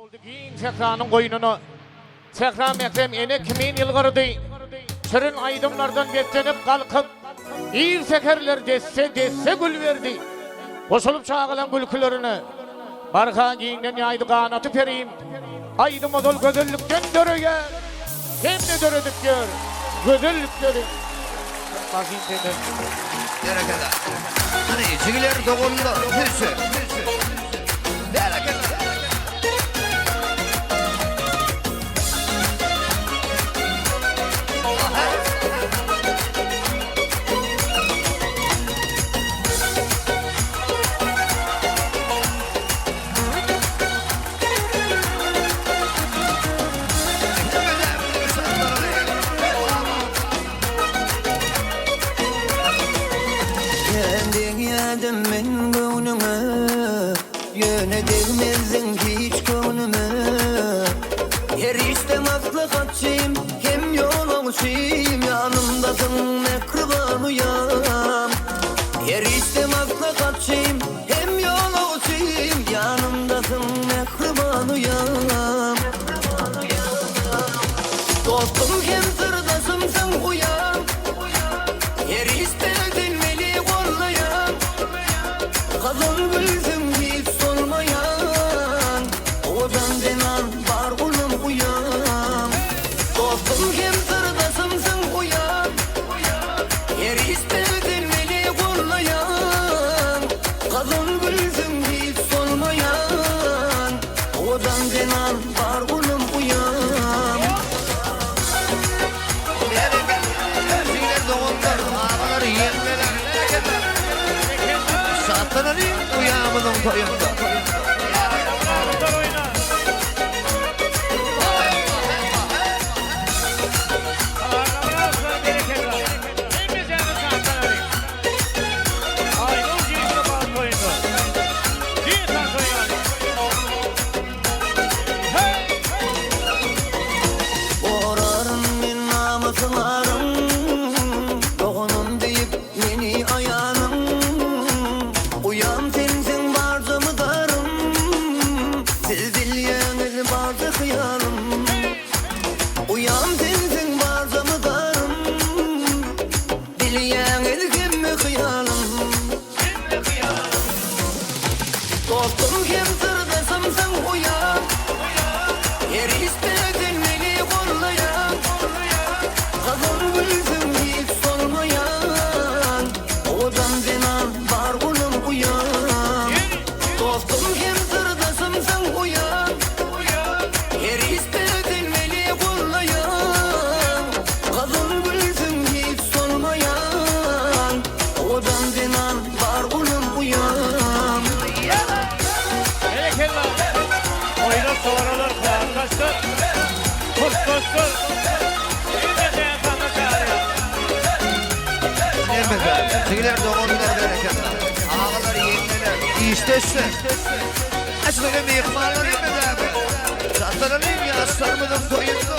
Giň sähranyň goýnuna Sähra mährem ene kimin ýylgyrdy. Şirin aýdymlardan beslenip galkyp, Ir säherler desse-desse gül berdi. Goşulyp çagalaň gülkülerine, Barha giňden ýaýdy ganaty perim. Aýdym ozal gözellikden döreýär, Hem-de döredip ýör gözellikleri. Başyn senden. Berekella. Hany jigiler doganlar sürse. Berekella. Sen degýädim men göwnüňe, Ýöne degmezdiň hiç göwnüme. Her işde maslahatçym, hem ýolagçym, Ýanymdasyň mähriban uýam. Her işde maslahatçym, hem ýolagçym, Ýanymdasyň mähriban uýam. Dostum hem syrdaşymsyň uýam, Her işde sen meni gollaýaň. Gyzyl gülsüň hiç solmaýan, Owadan zenan bar gulum uýam. Dostum hem syrdaşymsyň uýam, Her işde sen meni gollaýaň. Gyzyl gülsüň hiç solmaýan, Owadan zenan bar gulum uýam. Berekella. Jigiler doganlar, agalar, ýeňňeler, berekella. Şatlanalyň uýamyzyň toýunda. Goraryn men namysyň aryň, Doganym diýip meni aýanyň. Uýam sensiň barja mydarym, Siz bilýäňiz barja hyýalym. Uýam sensiň barja mydarym, Bilýäňiz hemme hyýalym. Dostum hem syrdaşymsyň uýam, Her işde sen meni gollaýaň. Gyzyl gülsüň hiç solmaýan, Owadan zenan bar gulum uýam. Dostum hem syrdaşymsyň uýam, Her işde sen meni gollaýaň. Gyzyl gülsüň hiç solmaýan, Owadan zenan bar gulum uýam. Berekella! Toýda soralar, klasdaşlar, kursdaşlar, hemmesi sana çagyrýar. Hemmesi. Jigiler doganlar berekella. Agalar ýeňňeler, işdeşler. Ähli myhmanlar hemmesi. Şatlanalyň ýaşlarymyzyň toýunda.